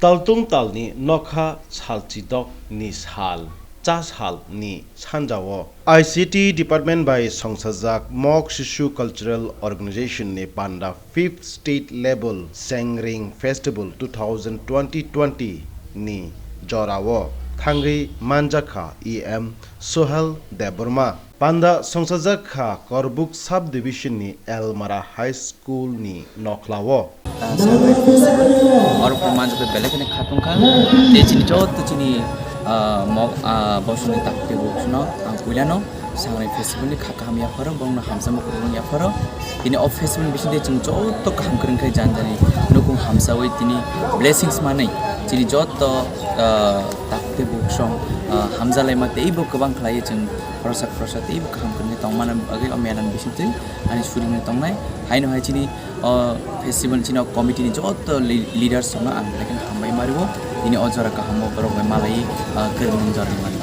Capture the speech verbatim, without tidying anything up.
Taltung talni nokha salchidok ni sal, cha sal ni sanjao I C T department bai songsajak Mok Shishu Cultural Organization ni panda fifth state level Sengring Festival two thousand twenty twenty ni jorao thangwi manjakha E M Sohel Debbarma. Panda songsajak kha Korbuk Sub Division ni Elmara High School ni nokhlao. Ah, sir, oro phano manjak bai belai kheno kha tongkha. Tei chini joto chini, ah, mok, ah, bosongni takti bosongno ang puilano Sengring Festival ni kha kaham yapharo, borokno hamjakma kwrwng yapharo. Tini o festival ni bisingtwi chwng joto kaham kwrwng khe jani jani nukung hamsaui tini blessings manwi chini joto, ah, takti bosong, ah, hamjalaima teibo kwbang khlaiwi chwng khoroksa khoroksa teibo kaham kwrwngwi tongmani bagwi o mela ni bisingtwi ani surimani tongnai. Haino hai chini o festival chini o committee ni joto li-, leaders rokno ang belai kheno hambai mario. Tini o jora kaham o borok bai malaiwi, ah, kwrwngmung jora ni mani.